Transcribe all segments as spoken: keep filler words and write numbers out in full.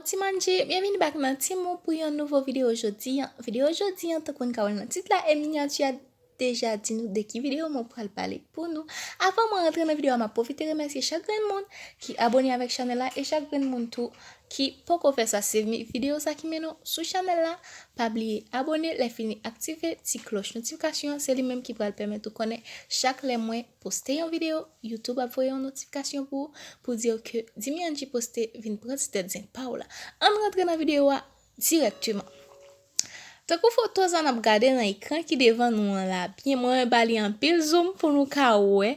Ti manje, byenvini back nan Ti Mou pou yon nouvo videyo jodi an. Videyo jodi an, tankou n ka wè l nan tit la e minyati a, deja di nou de ki videyo mwen pral pale pou nou. Avan mwen rantre nan videyo a, m ap pwofite remèsye chak grenn moun ki abone avèk chanèl la e chak grenn moun tou ki poko fè sa, se mi-, videyo sa ki mennen w sou chanèl la. Pa bliye abone, lè fini aktive ti klòch notifikasyon an, se li menm ki pral pèmèt ou konnen chak lè mwen poste yon videyo, YouTube ap voye yon notifikasyon pou ou, pou di w ke Dimi Angie poste, vin pran ti tèt zen pa w la. Ann rantre nan videyo a dirèkteman. Tankou foto sa n ap gade nan ekran ki devan nou an la, byen mwen ba li anpil zoom pou nou ka wè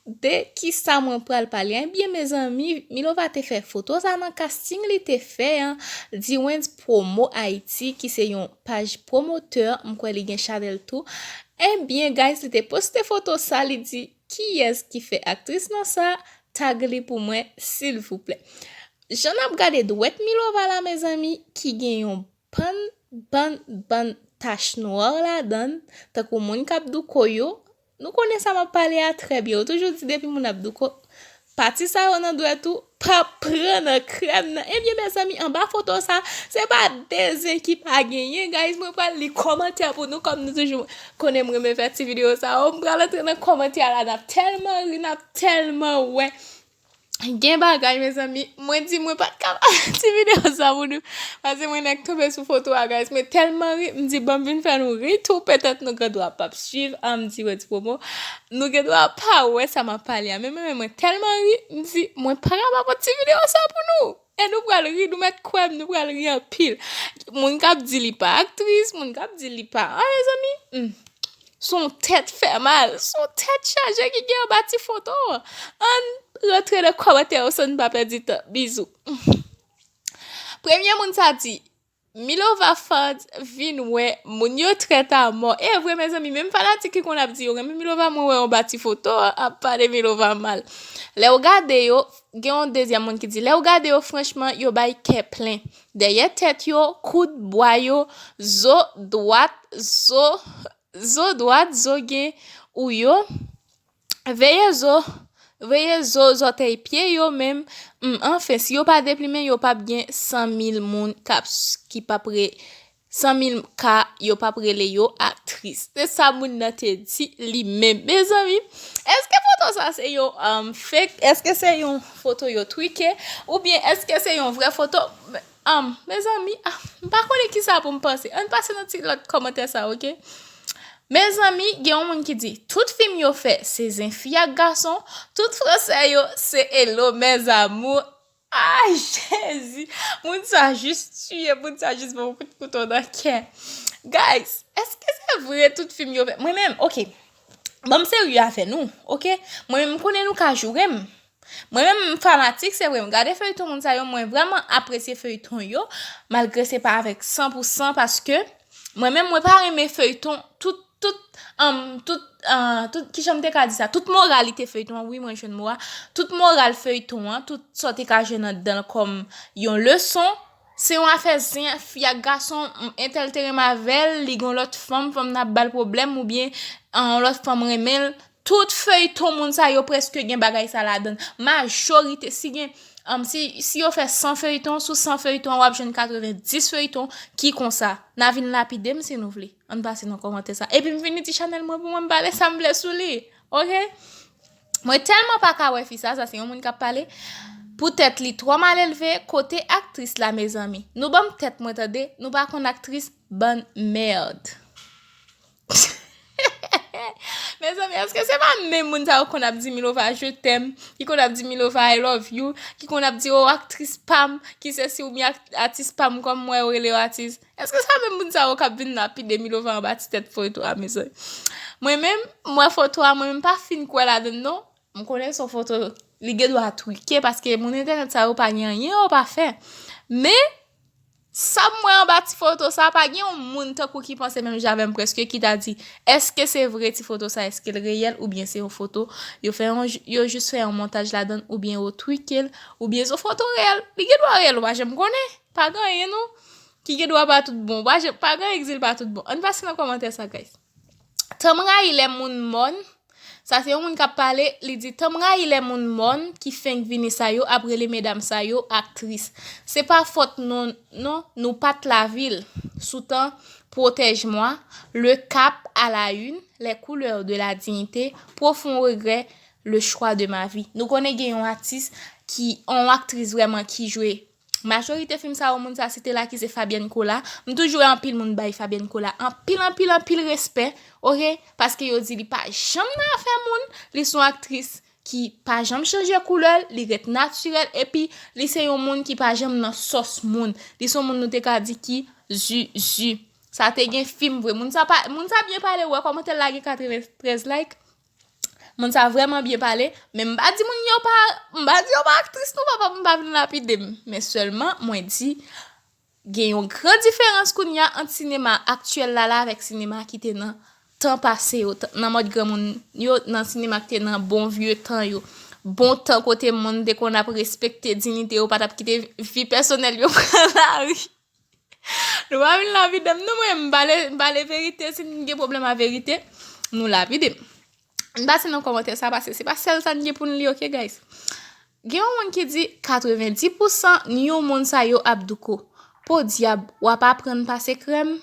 de kisa mwen pral pale. Ebyen, mezanmi, Milova te fè foto sa nan casting li te fè an, Dwayne's Promo Haïti, ki se yon paj pwomotè, m kwè li gen chanèl tou. Ebyen, guys, li te poste foto sa, li di, "Kiyès ki fè aktris non sa? Tag li pou mwen, silvouplè." Jan n ap gade dwèt Milova la, mezanmi, ki gen yon bann, bann, bann tach nwa ladan l, tankou moun k ap douko yo. Nou konnen sa m ap pale a trè byen. Yo toujou di depi moun ap douko, pati sa yo nan dwèt ou, pa pran nan krèm nan. Ebyen, mezanmi, anba foto sa, se pa de zen ki pa genyen, guys. Mwen pral li kòmantè pou nou, kòm nou toujou konnen m renmen fè ti videyo sa yo. M pral antre nan kòmantè la, n ap tèlman ri, n ap tèlman wè. Gen bagay, mezanmi, mwen di mwen pa t ka fè ti videyo sa pou nou. Paske mwen nèk tonbe sou foto a, guys. Mwen tèlman ri, m di, "Ban m vin fè nou ri tou, petèt nou gen dwa p ap swiv." An, m di, "Wè, ti pwomo, nou gen dwa pa wè sa m ap pale a." Men, men, men mwen tèlman ri, m di, "Mwen pa ka pa fè ti videyo sa pou nou." E nou pral ri, nou mèt kwè m, nou pral ri anpil. Moun k ap di li pa aktris, moun k ap di li pa, an, mezanmi, hmm. Se yon tèt fè mal, se yon tèt chaje ki gen anba ti foto an. Ann rantre nan kòmantè yo san n pa pèdi tan. Bizou. Premye moun sa di, "Milova fans vin wè moun yo trèt a mò." E vre, mezanmi, menm fanatik ki konn ap di yo renmen Milova, mwen wè yo anba ti foto an, ap pale Milova mal. Lè w gade yo, gen yon dezyèm moun ki di, "Lè w gade yo, franchman, yo bay kè plen. Dèyè tèt yo, kout bwa yo, zo dwat, zo, zo dwat, zo gen ou yo. Veye zo, veye zo, zòtèy pye yo menm." Hmm, anfen, si yo pa deplimen, yo p ap gen san mil moun k ap s-, ki p ap re-, san mil ka, yo p ap rele yo aktris. Se sa moun nan te di li menm. Mezanmi, èske foto sa se yon, um, fake? Èske se yon foto yo twike? Oubyen èske se yon vrè foto? Um, mezanmi, ah, m pa konnen kisa pou m panse. Ann pase nan ti lòt kòmantè sa, oke? Mezanmi, gen yon moun ki di, "Tout fim yo fè, se zen fi ak gason, tout fransè yo, se hello, mes amours." Ay, Jezi! Moun sa jis tiye, moun sa jis ban yon kout kouto nan kè. Guys, èske se vre tout fim yo fè? Mwen menm, oke. Ban m serye avè nou, oke? Mwen menm, m konnen nou ka joure m. Mwen menm, m fanatik, se vre, m gade feyton moun sa yo, mwen vrèman apresye feyton yo, malgre se pa avèk san pou san, paske mwen menm, mwen pa renmen feyton tout, tout, um, tout, uh, tout, kijan m te ka di sa, tout moralite feyton an, wi, mwen jwenn mo a, tout moral feyton an, tout sa w te ka jwenn anndan l kòm yon leson, se yon afè zen, fi ak gason, m, entèl te renmen avè l, li gen yon lòt fanm, fanm nan ap ba l pwoblèm, oubyen, uh, yon lòt fanm renmen l, tout feyton moun sa yo prèske gen bagay sa ladan l. Majorite, si gen, um, si, si yo fè san feyton, sou san feyton an, w ap jwenn katrevenndis feyton ki konsa. N a vin lapide m si nou vle. Ann pase nan kòmantè sa. Epi m vini di chanèl mwen pou mwen, m pale sa m vle sou li. Oke? Mwen tèlman pa ka wè fi sa, sa se yon moun k ap pale. Poutèt li twò malelve, kote aktris la, mezanmi? Nou ban m tèt mwen tande, nou pa konn aktris, bann mèd. Mezanmi, èske se pa menm moun sa yo konn ap di Milova je t'aime, ki konn ap di Milova I love you, ki konn ap di, "Oh, aktris pa m, ki sesi oubyen ak-, atis pa m," kòm mwen yo rele yo atis? Èske se pa menm moun sa yo k ap vin lapide Milova anba ti tèt foto a, mezanmi? Mwen menm, m wè foto a, mwen menm pa fin kwè ladan l non. M konnen se yon foto, li gen dwa twike, paske moun entènèt sa yo pa gen anyen yo pa fè. Men, sa m wè anba ti foto sa, pa gen yon moun tankou ki panse menm jan avè m prèske, ki ta di, èske se vre ti foto sa, èske l reyèl, oubyen se yon foto, yo fè yon, yo jis fè yon montaj ladan l, oubyen yo twike l, oubyen se yon foto reyèl. Li gen dwa reyèl, ou pa janm konnen. Pa gen anyen non. Ki gen dwa pa tout bon. Pa janm, pa gen anyen ki di l pa tout bon. Ann pase nan kòmantè sa, guys. Tan m rayi lè moun mòn, Sa se yon moun k ap pale, li di, "Tan m rayi lè moun mòn ki fenk vini sa yo ap rele medam sa yo aktris. Se pa fòt non, non, nou pa t lavi l. Sous tan, Protège-moi, Le Cap à la une, Les couleurs de la dignité, Profond regret, Le choix de ma vie." Nou konnen gen yon atis ki, yon aktris vrèman ki jwe majorite fim sa yo, moun sa site la ki se Fabienne Colas. M toujou wè anpil moun bay Fabienne Colas anpil, anpil, anpil respè, oke? Paske yo di li pa janm nan afè moun, li se yon aktris ki pa janm chanje koulè l, li ret natirèl, epi li se yon moun ki pa janm nan sòs moun. Li se yon moun nou te ka di ki zuzu. Sa te gen fim vre. Moun sa pa, moun sa byen pale, ou wè kòmantè l la gen katreventrèz like. Moun sa vrèman byen pale, men m pa di moun yo pa, m pa di yo pa aktris non, papa, m pa vin lapide m. Men sèlman, mwen di, gen yon gran diferans kounye a ant sinema aktyèl la la avèk sinema ki te nan tan pase yo, t-, nan mòd granmoun yo, nan sinema ki te nan bon vye tan yo. Bon tan kote moun te konn ap respekte diyite yo, pa t ap kite vi pèsonèl yo pran lari. Nou pa vin lapide m non, mwen, m pale, m pale verite, si n gen pwoblèm a verite, nou lapide m. N pase nan kòmantè sa, paske se pa sèl sa n gen pou n li, oke, guys? Gen yon moun ki di, "Katrevenndis pousan ni yon moun sa yo ap douko. Podyab, w ap aprann pase krèm."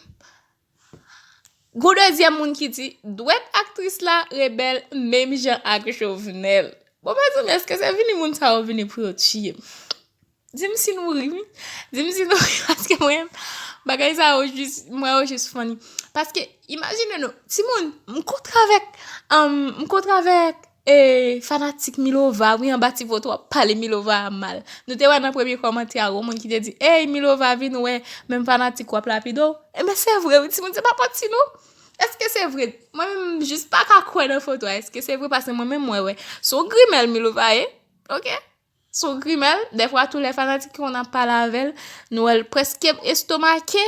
Gon dezyèm moun ki di, "Dwèt aktris la rebèl menm jan ak Jovenel." Bon, mezanmi, èske se vini moun sa yo vini pou yo tiye m? Di m si nou ri, wi. Di m si nou ri, paske mwen, bagay sa yo jis, mwen yo jis funny. Paske, imajine nou, timoun, m kontre avèk, um, m kontre avèk, eh, fanatik Milova, wi, anba ti poto ap pale Milova a mal. Nou te wè nan premye kòmantè a, yon moun ki te di, "Ey, Milova, vin wè, menm fanatik w ap lapide w." Enben, se vre, wi, timoun, se pa manti, non. Èske se vre? Mwen menm, m jis pa ka kwè nan foto a. Èske se vre? Paske mwen menm, mwen wè. Se yon grimèl Milova ye, oke? Se yon grimèl. Dèfwa, tou lè fanatik ki konn ap pale avè l, nou wè l prèske estomake.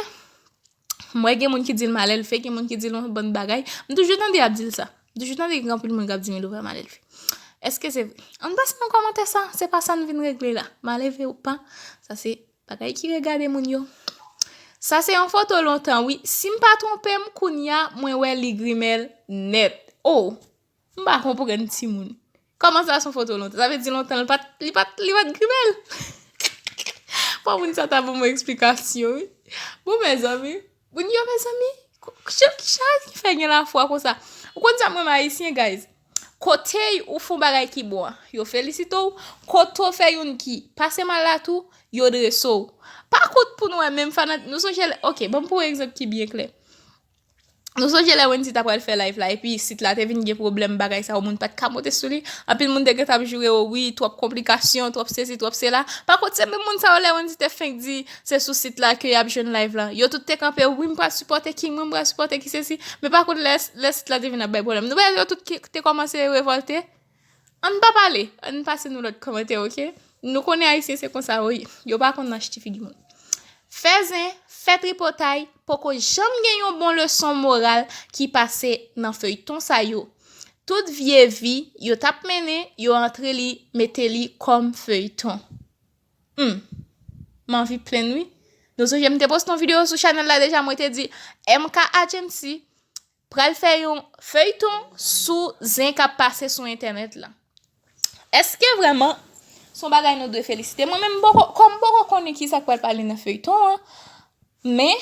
Mwen, gen moun ki di l malelve, gen moun ki di l yon bann bagay. M toujou tande y ap di l sa. M toujou tande gen anpil moun k ap di Milova malelve. Èske se vre? Ann pase nan kòmantè sa, se pa sa n vin regle la. Malelve ou pa, sa se bagay ki regade moun yo. Sa se yon foto lontan, wi. Si m pa twonpe m, kounye a, mwen wè li grimèl nèt. Oh! M pa konprann timoun. Kòman sa se yon foto lontan? Sa vle di lontan li pa t, li pa t, li pa t grimèl? Fò moun sa ta ban mwen eksplikasyon, wi. Bon, mezanmi, moun yo, mezanmi, jan ki sa ki fè gen lafwa konsa? Ou konn sa m renmen Ayisyen, guys? Kote ou fè yon bagay ki bon an, yo felisite w. Kote w fè youn ki pase mal la tou, yo drese w. Pa kont pou nou wè menm fanat-, nou sonje lè, oke, ban m pran yon egzanp ki byen klè. Nou sonje lè Wendy ta pral fè live la, epi sit la te vin gen pwoblèm bagay sa yo, moun pa t ka monte sou li. Anpil moun te gentan ap joure, "O wi, twòp konplikasyon, twòp sesi, twòp sela." Pa kont se menm moun sa yo, lè Wendy te fenk di se sou sit la ke y ap jwenn live la, yo tout te kanpe, "Wi, m pral sipòte King, mwen, m pral sipòte ki sesi." Men pa kont lè, lè sit la te vin ap bay pwoblèm. Nou wè yo tout ki, te kòmanse revòlte. Ann pa pale, ann pase nou lòt kòmantè, oke? Nou konnen Ayisyen se konsa yo ye. Yo pa konn achte figi moun. Fè zen, fè tripotay, poko janm gen yon bon leson moral ki pase nan feyton sa yo. Tout vye vi yo t ap mennen, yo antre li, mete li kòm feyton. Hmm. M anvi plenn, wi. Nou sonje m te poste yon videyo sou chanèl la deja, mwen te di M K Agency pral fè yon feyton sou zen k ap pase sou entènèt la. Èske vrèman se yon bagay nou dwe felisite? Mwen menm, m poko, kòm m poko konnen ki sa k pral pale nan feyton an, men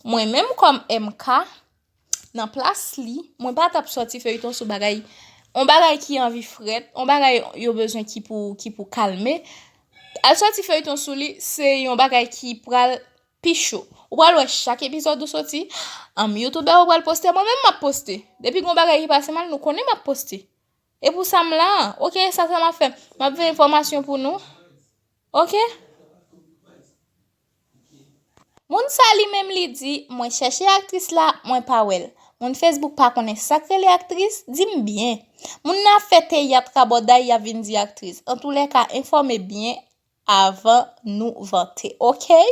mwen menm kòm M K, nan plas li, mwen pa t ap sòti feyton sou bagay, yon bagay ki anvi frèt, yon bagay yo bezwen ki pou, ki pou kalme. Al sòti feyton sou li, se yon bagay ki pral pi cho. Ou pral wè chak epizòd ou soti, um, youtubè yo pral poste, mwen menm m ap poste. Depi gon bagay ki pase mal, nou konnen m ap poste. E pou sa m la, oke, sa sa m ap fè. M ap voye enfòmasyon pou nou. Oke? Moun sa li menm li di, mwen chèche aktris la, mwen pa wè l. Moun Facebook pa konnen sa k rele aktris, di m byen. Moun nan ap fè teyat rabòday, y ap vin di aktris. Antoulèka, enfòme byen avan nou vante, oke?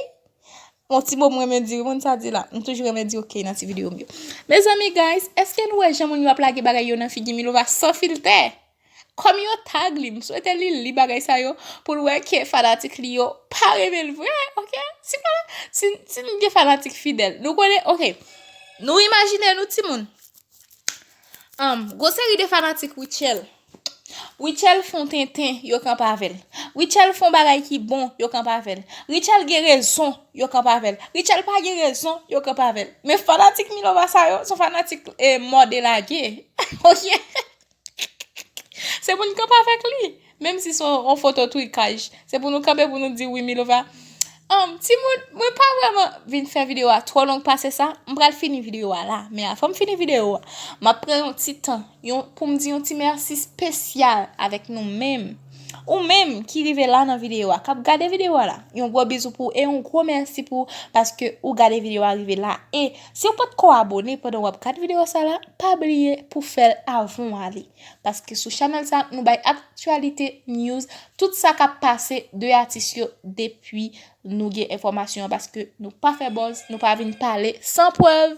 Yon ti mo m renmen di, wi, moun sa di la. M toujou renmen di oke nan ti videyo m yo. Mezanmi, guys, èske nou wè jan moun yo ap lage bagay yo nan figi Milova san filtè? Kòm yo tag li, m swete li li bagay sa yo pou l wè ke fanatik li yo pa renmen l vre, oke? Si pa, si, si n gen fanatik fidèl, nou konnen, oke. Nou imajine nou timoun. Anm, gwo seri de fanatik Rutshelle. Rutshelle fè yon tenten, yo kanpe avè l. Rutshelle fè yon bagay ki bon, yo kanpe avè l. Rutshelle gen rezon, yo kanpe avè l. Rutshelle pa gen rezon, yo kanpe avè l. Men fanatik Milova sa yo, se yon fanatik eh, mòde lage. Ok? Se pou n kanpe avèk li. Menm si se yon foto trikaj, se pou nou kanpe pou nou di wi Milova. Anm, timoun, mwen pa vrèman vin fè videyo a twò long pase sa. M pral fini videyo a la. Men avan m fini videyo a, m ap pran yon ti tan yon, pou m di yon ti mèsi espesyal avèk nou menm. Ou menm ki rive la nan videyo a, k ap gade videyo a la, yon gwo bizou pou ou e yon gwo mèsi pou ou paske ou gade videyo a rive la. E si w potko abone pandan w ap gade videyo sa la, pa bliye pou fè l avan w ale. Paske sou chanèl sa, nou bay aktyalite, news, tout sa k ap pase de atis yo depi nou gen enfòmasyon an, paske nou pa fè buzz, nou pa vin pale san prèv.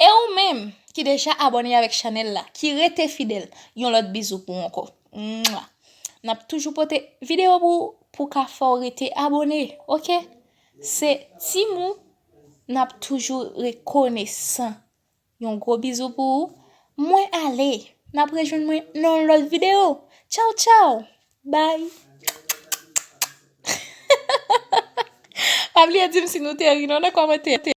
E ou menm ki deja abone avèk chanèl la, ki rete fidèl, yon lòt bizou pou ou ankò. Mwa. N ap toujou pote videyo pou ou, pou ka fè w rete abone, ok? Se Timou, n ap toujou rekonesan. Yon gwo bizou pou ou. Mwen ale. N ap rejwenn mwen nan yon lòt videyo. Tchaw, tchaw. Bye. Pa bliye di m si nou te ri non nan kòmantè.